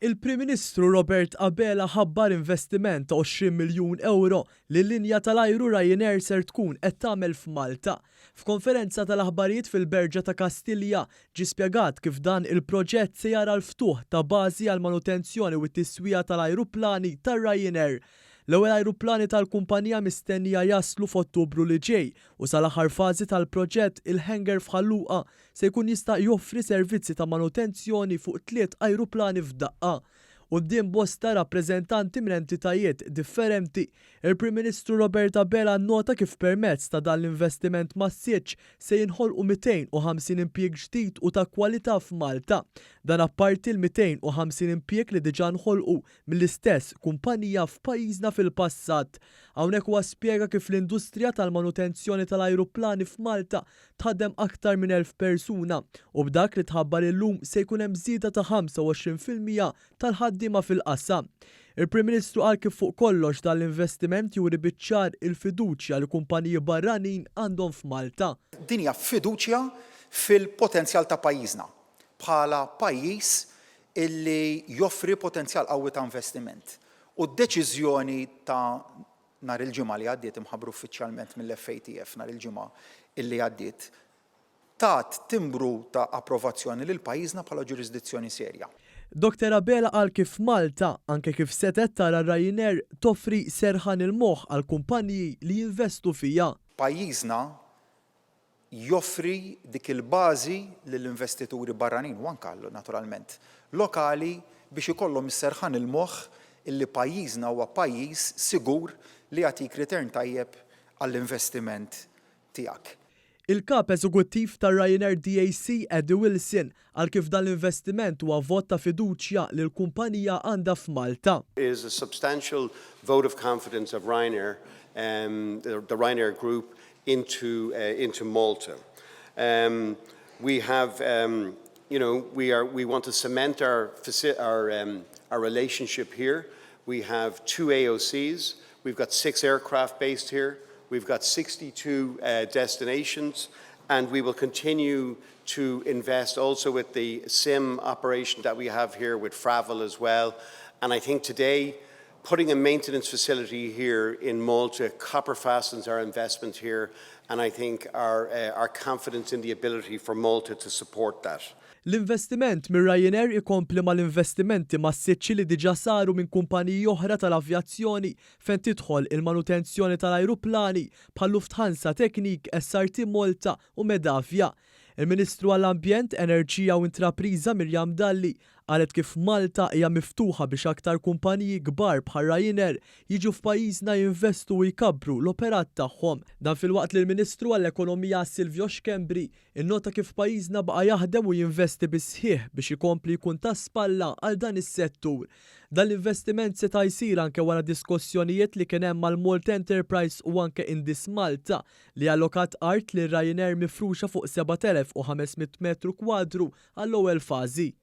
Il-Prim Ministru Robert Abela ħabbar investiment ta' 20 miljun ewro li l-linja tal-ajru Ryanair ser tkun qed tagħmel f'Malta. F'konferenza tal-aħbarijiet fil-Berġa ta' Kastilja ġie spjegat kif dan il-proġett se jara l-ftuħ ta' bażi għall-manutenzjoni u t-tiswija tal-ajruplani tar-Ryanair. L-ewwel ajruplani tal-kumpanija mistennija jaslu f'Ottubru li ġej u sal-aħħar fażi tal-proġett il-hangar f'Ħal Luqa se jkun jista' joffri servizzi ta' manutenzjoni fuq tliet ajruplani f'daqqa. Quddiem bosta rappreżentanti minn entitajiet differenti, il-Prim Ministru Robert Abela nnota kif permezz ta' dan l-investiment massiċċ se jinħolqu 250 impjieg ġdid u ta' kwalità f'Malta. Dan apparti l-250 impjieg li diġà nħolqu mill-istess kumpanija f'pajjiżna fil-passat. Hawnhekk huwa spjega kif l-industrija tal-manutenzjoni tal-ajruplani f'Malta tħaddem aktar minn 1,000 persuna u b'dak li tħabbar illum se jkun hemm żieda ta' 25% tal-ħaddiema fil-qasam. Il-Prim Ministru qal kif fuq kollox dan l-investiment juri biċ-ċar il-fiduċja li kumpaniji barranin għandhom f'Malta. Din hija fiduċja fil-potenzjal ta' pajjiżna bħala pajjiż illi joffri potenzjal qawwi ta' investiment. U d-deċiżjoni ta' nhar il-Ġimgħa li għaddiet, imħabbru uffiċjalment mill-FATF nhar il-Ġimgħa illi għaddiet, tat timbru ta' approvazzjoni lil pajjiżna bħala ġurisdizzjoni serja. Dottor Abela qal kif Malta, anke kif setgħet tara Ryanair, toffri serħan il-moħħ għall-kumpaniji li jinvestu fiha. Pajjiżna joffri dik il-bażi lill-investituri barranin u anke naturalment lokali biex ikollhom is-serħan il-moħħ illi pajjiżna huwa pajjiż sigur li jagħtik return tajjeb għall-investiment tiegħek. Il-Kap Eżekuttiv tar-Ryanair DAC, Eddie Wilson, qal kif dan l-investiment huwa vot ta' fiduċja li l-kumpanija għandha f'Malta. Is a substantial vote of confidence of Ryanair, the Ryanair Group into Malta. We have, you know, we are we want to cement our relationship here. We have two AOCs. We've got six aircraft based here. We've got 62 destinations, and we will continue to invest also with the sim operation that we have here with Fravel as well. And I think today, putting a maintenance facility here in Malta copper fastens our investment here, and I think our confidence in the ability for Malta to support that. L-investiment mir Ryanair ikompli mal-investimenti massiċċi li diġà saru minn kumpaniji oħra tal-avjazzjoni fejn tidħol il-manutenzjoni tal-ajruplani bħal Lufthansa Technik, SRT Malta u Medavia. Il-Ministru għall-Ambjent, Enerġija u Intrapriża Miriam Dalli qalet kif Malta hija miftuħa biex aktar kumpaniji kbar bħal Ryanair jiġu f'pajjiżna jinvestu u jkabbru l-operat tagħhom. Dan filwaqt li l-Ministru għall-Ekonomija Silvio Schembri innota kif pajjiżna baqa' jaħdem u jinvesti bis-sħiħ biex ikompli jkun ta' spalla għal dan is-settur. Dan l-investiment seta' jsir anke wara diskussjonijiet li kien hemm mal-Malta Enterprise u anke Indis Malta li allokat art li Ryanair mifruxa fuq 7500 metru kwadru għall-ewwel fażi.